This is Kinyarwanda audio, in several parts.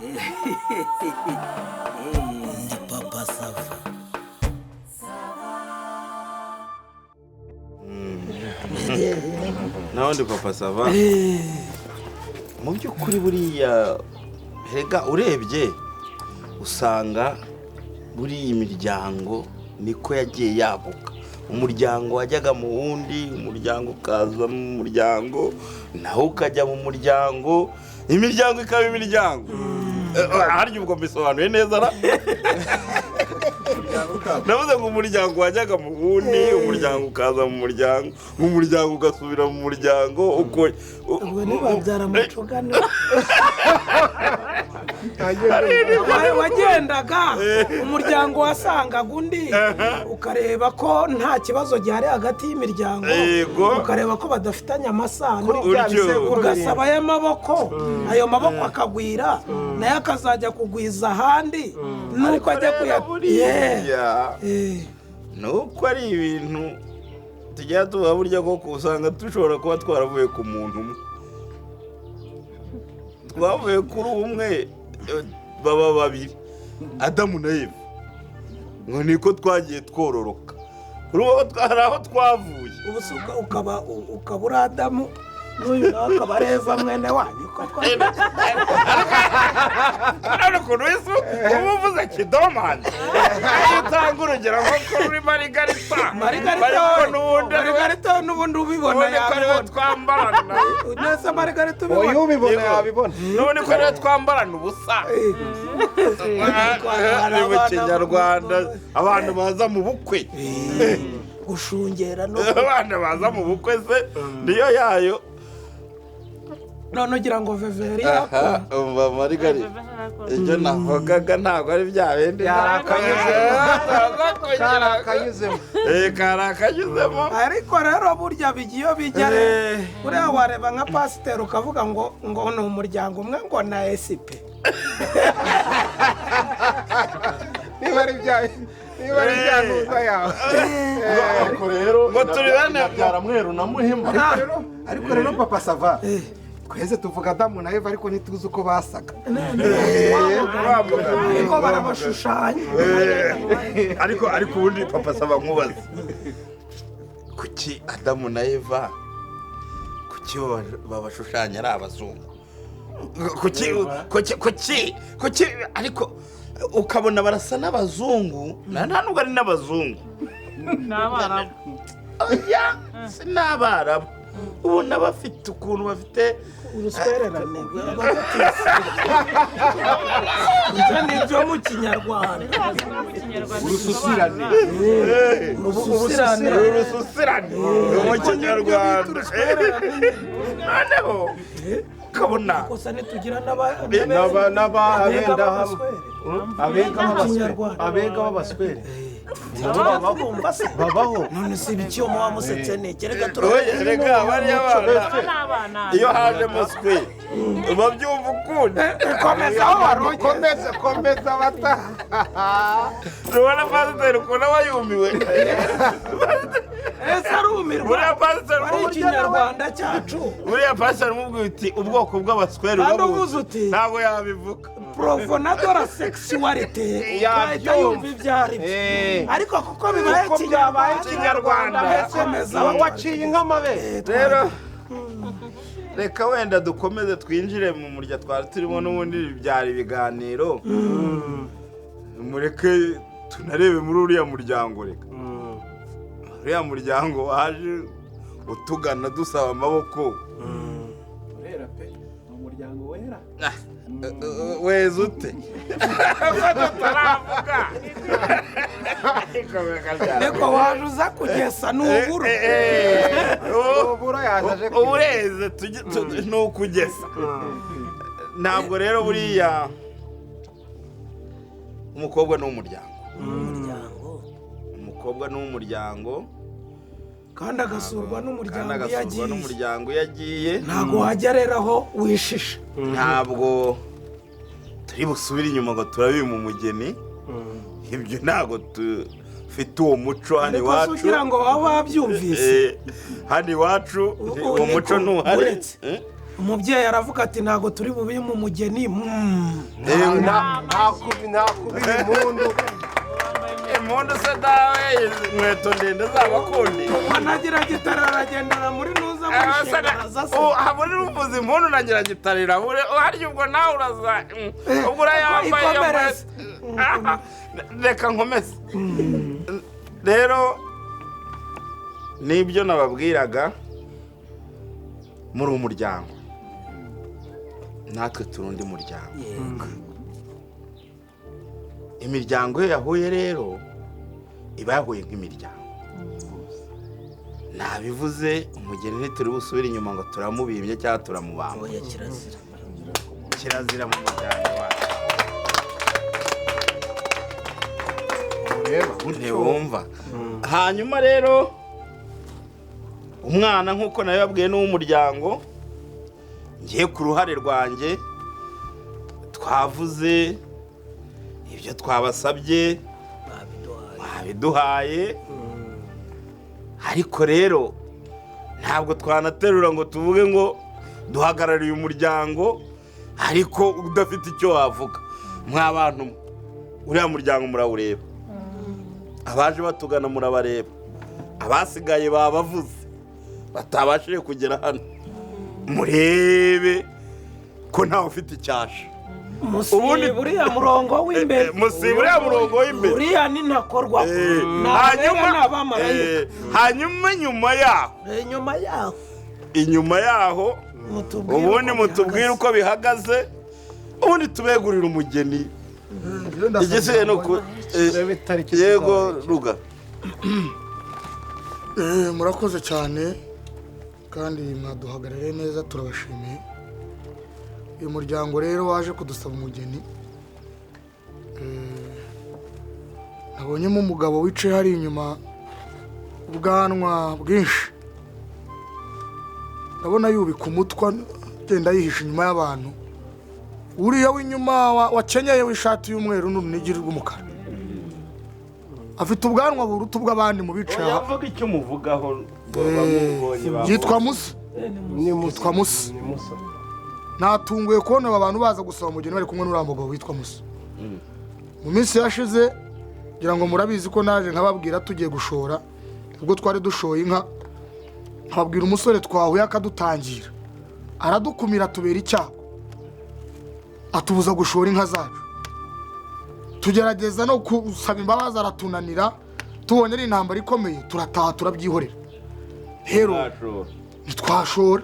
Ndi Papa Sava. Nawe ndi Papa Sava. Mu by'ukuri buriya rega urebye usanga buriya imiryango niko yagiye yaguka. Umuryango wajyaga mu wundi, umuryango ukaza mu muryango, nawo ukajya mu muryango, imiryango ikaba imiryango. Harya ubwo mbisobanuye neza ra? Navuze ngo umuryango wajyaga mu wundi, umuryango ukaza mu muryango, umuryango ugasubira mu muryango, uko Ubwo ntibabyara amacugane. Wagendaga umuryango wasangaga undi, ukareba ko nta kibazo gihari hagati y'imiryango, ukareba ko badafitanye amasano, ugasaba ayo maboko, ayo maboko akagwira, nayo akazajya kugwiza ahandi, nuko ajya kuya. Nuko ari ibintu tujya tuba burya koko usanga dushobora kuba twaravuye ku muntu umwe. Twavuye kuri umwe baba babiri, Adamu na Eva, ngo niko twagiye twororoka. Hari aho twavuye. Ubu se ukaba uri Adamu n'uyu nawe akaba ari Eva mwene wanyu. None ukuntu wese uba uvuze kidomani, iyo utanga urugero nko kuri Marigarita, Marigarita n'ubundi ubibona yabibona, twambarana neza Marigarita ubibona, ubibona yabibona, n'ubundi ko rero twambarana ubusa. Ni mu Kinyarwanda abantu baza mu bukwe gushungera, abana baza mu bukwe se niyo yayo. None ugira ngo veveri yako umva Marigari, ibyo navugaga ntabwo ari bya bindi. Karakanyuzemo. Karakanyuzemo. Ariko rero burya bigiye bijya buriya wareba nka pasiteri ukavuga ngo ngo ni umuryango umwe ngo na SP. Niba ari bya niba ari bya ntuza yawe. Ariko rero ngo turi bene byara mweru na Muhima. Ariko rero Papa Sava, twese tuvuga Adamu na Eva ariko ntituzi uko basaga. Ariko barabashushanya. Ariko ubundi Papa Sava nkubaze, kuki Adamu na Eva kuki babashushanya ari abazungu? Kuki kuki kuki? Ariko ukabona barasa n'abazungu, nta nubwo ari n'abazungu, ni abarabu. Oya, si n'abarabu. Ubona bafite ukuntu bafite uruswererane, ibyo ni ibyo mu Kinyarwanda. Urususirane. Urususirane. Urususirane mu Kinyarwanda. Noneho ukabona gusa ntitugira abega b'abaswere babaho. None si ibiki muba musetse ni kereka turareka bariya bana iyo haje muswe babyumva ukundi. Komeza aho wari komeza komeza bata. Rubona pasiteri ukuntu aba yumiwe. Ese arumirwa. Buriya pasiteri ari Ikinyarwanda cyacu. Buriya pasiteri umubwiye uti ubwoko bw'abaswere urabuzi uti ntabwo yabivuga. Profonadora sexualité yahita yumva ibyo ari byo. Ariko kuko bibaye Ikinyarwanda komeza waciye nk'amabere. Rero reka wenda dukomeze twinjire mu murya twari turimo n'ubundi byari ibiganiro. Mureke tunarebe muri uriya muryango, reka uriya muryango waje utugana dusaba amaboko. Urera pe, ni umuryango wera. Weza ute? Tutaravuga. Ariko waje uza kugesa n'uburo. Uburo yaje ubureze ni ukugesa. Ntabwo rero buriya umukobwa ni umuryango. Umukobwa ni umuryango. Kandi agasurwa n'umuryango yagiye. N'umuryango yagiye. Ntabwo wajya rero aho wishisha. Ntabwo turi busubire inyuma ngo turabima umugeni. Ibyo ntabwo dufite uwo muco hano iwacu. Ariko kugira ngo baba babyumvise. Hano iwacu uwo muco ntuhari. Umubyeyi aravuga ati ntabwo turi bube mu mugeni. Nta kubi impundu. Impundu se dawe, inkweto ndende z'abakundi. Anagira gitarira, aragendera muri nuza muri shingaraza se. Haburi ruvuza impundu na nyiragitarira harya ubwo nawe uraza ubwo urayambaye iyo Ikomereze. nkweto. Reka nkomeze rero, nibyo nababwiraga, muri umuryango natwe turi undi muryango. Imiryango iyo yahuye rero iba yahuye nk'imiryango. Nabivuze, umugeni ntituri busubire inyuma ngo turamubimbye cyangwa turamubamba. Oya, kirazira. Kirazira mu muryango wacu. Ureba gutyo. Ntiwumva. Hanyuma rero umwana, nk'uko nabibabwiye, n'uw'umuryango. Ngiye ku ruhare rwanjye, twavuze ibyo twabasabye, Babiduhaye. Babiduhaye, ariko rero ntabwo twanaterura ngo tuvuge ngo duhagarariye umuryango ariko udafite icyo wavuga. Mwa bantu mwe, uriya muryango murawureba, abaje batugana murabareba, abasigaye babavuze batabashije kugera hano, murebe ko ntawe ufite icyasha. Musiba uriya murongo w'imbere. Musiba uriya murongo w'imbere. Uriya ni ntakorwa. Ni abera, ni abamarayika. Hanyuma nyuma yaho, Inyuma yaho, inyuma yaho, mutubwire ubundi uko mutubwire bihagaze. Uko bihagaze, ubundi tubegurire umugeni. Igisigaye ni uku Turebe itariki yego tuzabarekera. Ruga. Murakoze cyane kandi mwaduhagarariye neza, turabashimiye. Uyu muryango rero waje kudusaba umugeni. Nabonyemo umugabo wicaye hari inyuma, ubwanwa bwinshi, ndabona yubika umutwe agenda yihisha inyuma y'abantu. Uriya w'inyuma wakenyeye w'ishati y'umweru n'urunigi rw'umukara afite ubwanwa buruta ubw'abandi mu bicaye aha. Yavuga icyo umuvugaho ngo bamubonye bamubonye. Yitwa Musa. Ni Musa. Yitwa Musa. Ni Musa. Natunguye kubona aba bantu baza gusaba umugeni bari kumwe n'uriya mugabo witwa Musa. Mu minsi yashize, ngira ngo murabizi ko naje nkababwira tugiye gushora, ubwo twari dushoye inka, nkababwira umusore twahuye akadutangira, aradukumira, tubera icyago, atubuza gushora inka zacu. Tugerageza no gusaba imbabazi aratunanira. Tubonye ari intambara ikomeye, turataha, turabyihorera. Rero ntitwashora,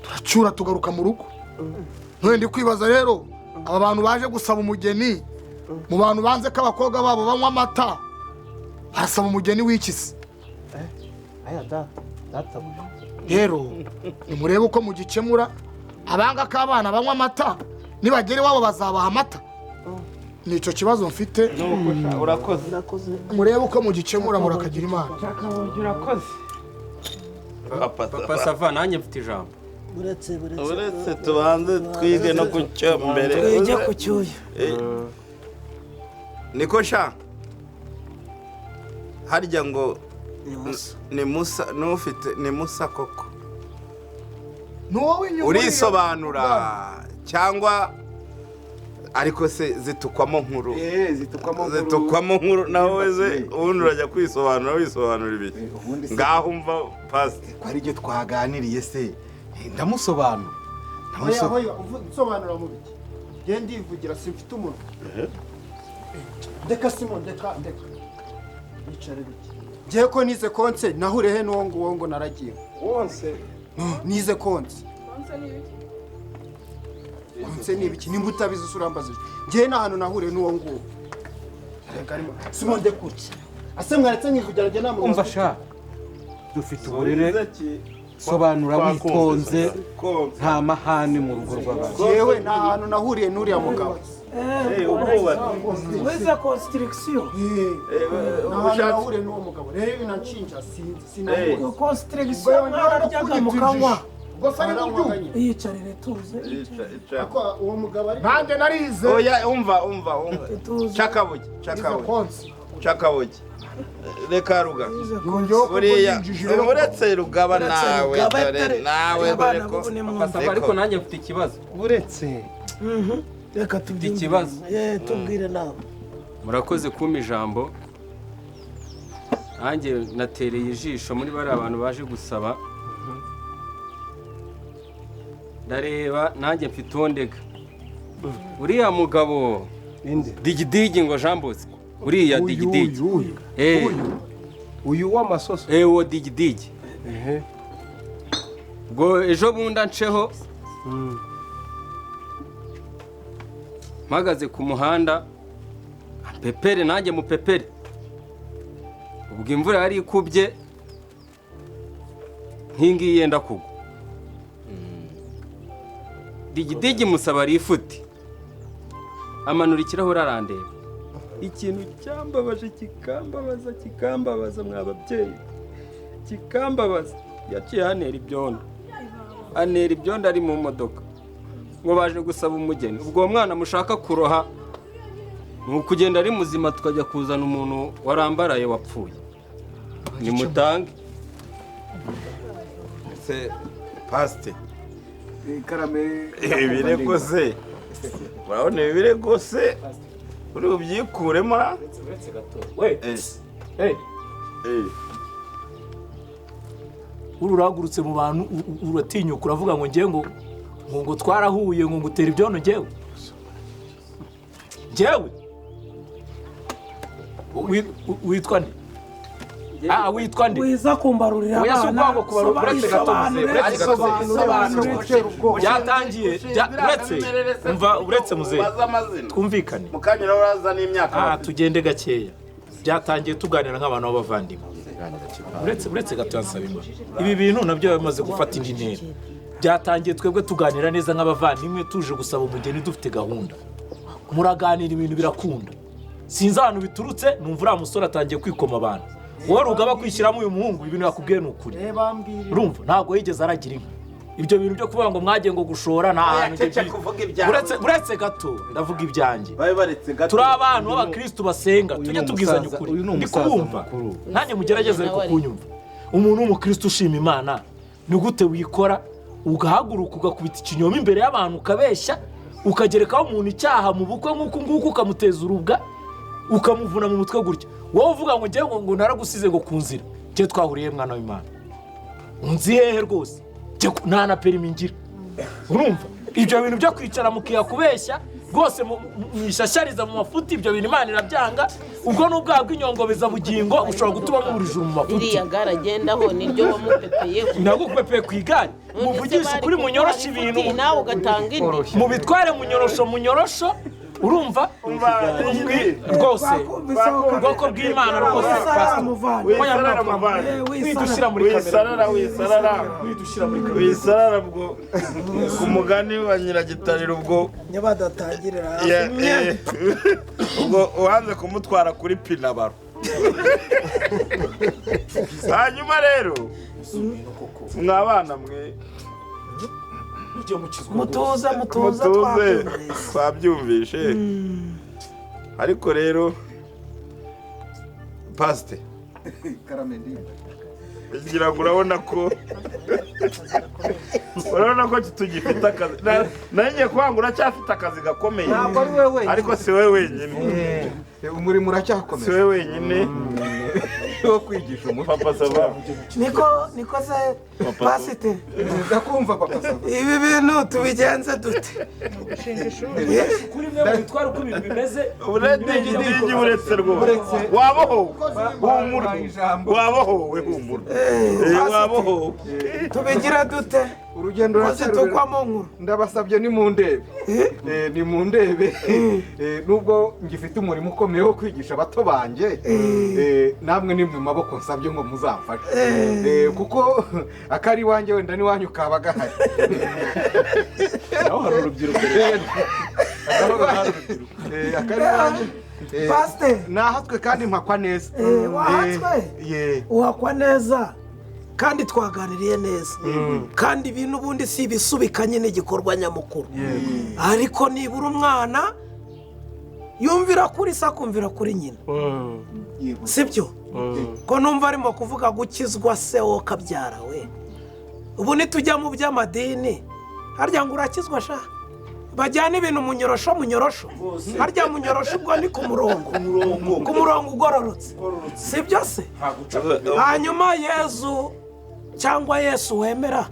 turacyura, tugaruka mu rugo. None ndi kwibaza rero, aba bantu baje gusaba umugeni mu bantu banze ko abakobwa babo banywa amata, barasaba umugeni w'iki se? Aya data, databuja. Rero nimurebe uko mugikemura. Abanga ko abana banywa amata, nibagera iwabo bazabaha amata? Ni icyo kibazo mfite. Urakoze. Murebe uko mugikemura, murakagira Imana. Urakoze. Papa Sava, nanjye mfite ijambo. Uretse, uretse. Uretse tubanze twige no ku cyo mbere. Twige ku cyuya. Niko sha, harya ngo Ni Musa. Ni Musa n'ufite, ni Musa koko. Ni wowe inyuma. Urisobanura cyangwa ariko se zitukwamo nkuru? Zitukwamo nkuru. Zitukwamo nkuru nawe ze, ubundi urajya kwisobanura, wisobanura ibiki? Ubundi se- Ngaho umva pasite. Ko ari ibyo twaganiriye se, ndamusobanura. Oya, Ndamusobanura. oya, nsobanura mu biki? Nge ndivugira, simfite umunwa. Ndeka Simon, ndeka, ndeka. Yicare biki? Ngiye ko nize konse, nahure he n'uwo nguwo ngo naragiye? Wonse. No, nize konse. Konse ni ibiki? Nimba utabizi usura urambaza. Ngiye nta hantu nahure n'uwo nguwo. Reka arimo. Simon, ndekure. Ase mwaretse nkivugira, njye nta muntu. Umva sha, dufite uburere, sobanura witonze, nta mahane mu rugo rw'abantu. Yewe, nta hantu nahuriye n'uriya mugabo. Wize construction. Nta hantu nahuriye n'uwo mugabo. Rero ibintu anshinja sinzi, sinahuye. Construction mwararyaga mukanywa. Ubwo se ari kubyumva? Yicarire tuze. Ariko uwo mugabo ari Nanjye narize. Oya, umva, umva, umva. Tuze. Cakabuye, Nize cakabuye. konse. Cakabuge reka ruga buriya uretse rugaba nawe dore nawe dore ko ariko nanjye mfite ikibazo uretse reka tubwire ikibazo tubwire nawe. Murakoze kumpa ijambo. Nanjye natereye ijisho muri bari abantu baje gusaba, ndareba nanjye mfite uwondega uriya mugabo Digidigi ngo Jean Bosco uriya Digidigi uyu w'amasoso uwo Digidigi ubwo ejo bundi anceho mpagaze ku muhanda pepere nanjye mupepere ubwo imvura yari ikubye nkingi yenda kugwa Digidigi musaba rifuti amanura ikirahure arandeba. Ikintu cyambabaje kikambabaza kikambabaza mwa babyeyi kikambabaza, yaciye antera ibyondo antera ibyondo ari mu modoka ngo baje gusaba umugeni. Ubwo uwo mwana mushaka kuroha ni ukugenda ari muzima tukajya kuzana umuntu warambaraye wapfuye nimutange. Ese pasite karame ibirego se urabona ibirego se uri ubyikuremo uretse gato we ururagurutse mu bantu uratinyuka uravuga ngo ngiye ngo ngo twarahuye ngo ngutera ibyondo ngewe ngewe witwa nde? Witwa nde? Wiza kumbarurira abana uretse gato byatangiye uretse umva uretse muzehe twumvikane mukanyura uraza n'imyaka tugende gakeya. Byatangiye tuganira nk'abantu b'abavandimwe uretse gato yansaba imana ibi bintu nabyo bimaze gufata indi ntera. Byatangiye twebwe tuganira neza nk'abavandimwe tuje gusaba umugeni dufite gahunda, muraganira ibintu birakunda, sinzi ahantu biturutse numva uriya musore atangiye kwikoma abantu. Wowe rugaba kwishyiramo uyu muhungu ibintu yakubwiye ni ukuri, urumva ntabwo yigeze aragira inka. Ibyo bintu byo kuvuga ngo mwagiye ngo gushora nta hantu uretse gato ndavuga ibyanjye. Turi abantu b'abakristu basenga tujye tubwizanya ukuri, ndi kubumva nanjye mugerageze ariko kunyumva. Umuntu w'umukristu ushima Imana ni gute wikora ugahaguruka ugakubita ikinyoma imbere y'abantu ukabeshya ukagerekaho umuntu icyaha mu bukwe nk'uku nguku ukamuteza urubwa ukamuvuna mu mutwe gutya? Wowe uvuga ngo ngewe ngo naragusize ngo ku nzira, ngewe twahuriye mwana w'Imana unzi hehe rwose nta na perimi ngira. Urumva ibyo bintu byo kwicara mukiya kubeshya rwose mwishyashyariza mu mafuti, ibyo bintu Imana irabyanga. Ubwo n'ubwaha bw'inyongobeza bugingo ushobora gutuma mubura ijuru mu mafuti. Iriya gare agendaho niryo wamupepeyeho, nagukupepeye ku igare. Muvugishe ukuri munyoroshe ibintu nawe ugatanga indi mubitware munyorosho munyorosho. Urumva rwose ubwoko bw'Imana rwose widushyira muri kamera wisarara ubwo ku mugani wa Nyiragitariro ubwo nyabadatangirira ubwo uhanze kumutwara kuri pinabaro. Hanyuma rero mwabana mwe mutuze mutuze twabyumvishe. Ariko rero pasite ngira ngo urabona ko tugifite akazi. Nanjye kwanga uracyafite akazi gakomeye ariko si wowe wenyine, umurimo uracyakomeye, si wowe wenyine wo kwigisha umuco. Papa sava niko se pasite ndakumva papa sava ibi bintu tubigenze dute? Kuri mwe mutwara uko ibintu bimeze uretse uretse rwose wabohowe humura wabohowe humura wabohowe tubigira dute? Urugendo ruracyari nkuru, ndabasabye ni mu ndebe ni mu ndebe nubwo ngifite umurimo ukomeye wo kwigisha abato banjye, namwe ni mu maboko nsabye ngo muzamfashe kuko akari wanjye wenda ni wanyu kaba gahari. Naho hari urubyiruko akari wanjye pasite nahatswe kandi mpakwa neza. Wahatswe uhakwa neza kandi twaganiriye neza kandi ibintu ubundi si ibisubikanye n'igikorwa nyamukuru. Ariko nibura umwana Yumvira kuri se, akumvira kuri nyina, sibyo? Ko numva arimo kuvuga gukizwa se, wowe kabyara we. Ubu nitujya mu by'amadini, harya ngo urakizwa sha? Bajyana ibintu munyorosho, munyorosho, harya munyorosho ubwo ni ku murongo, ku murongo ugororotse, sibyo se? Hanyuma Yezu cyangwa Yesu wemera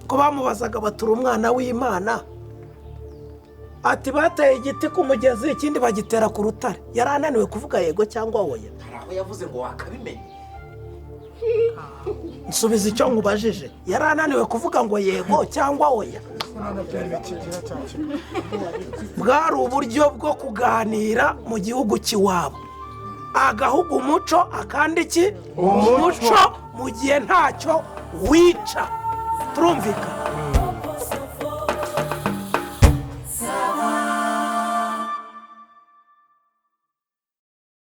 ko bamubazaga batura umwana w'Imana, ati bateye igiti ku mugezi, ikindi bagitera ku rutare, yari ananiwe kuvuga yego cyangwa oya? Hari aho yavuze ngo wakabimenya. Nsubiza icyo nkubajije, yari ananiwe kuvuga ngo yego cyangwa oya? Bwari uburyo bwo kuganira mu gihugu cy'iwabo, agahugu umuco, akandi iki umuco, mu gihe ntacyo wica. Turumvikana?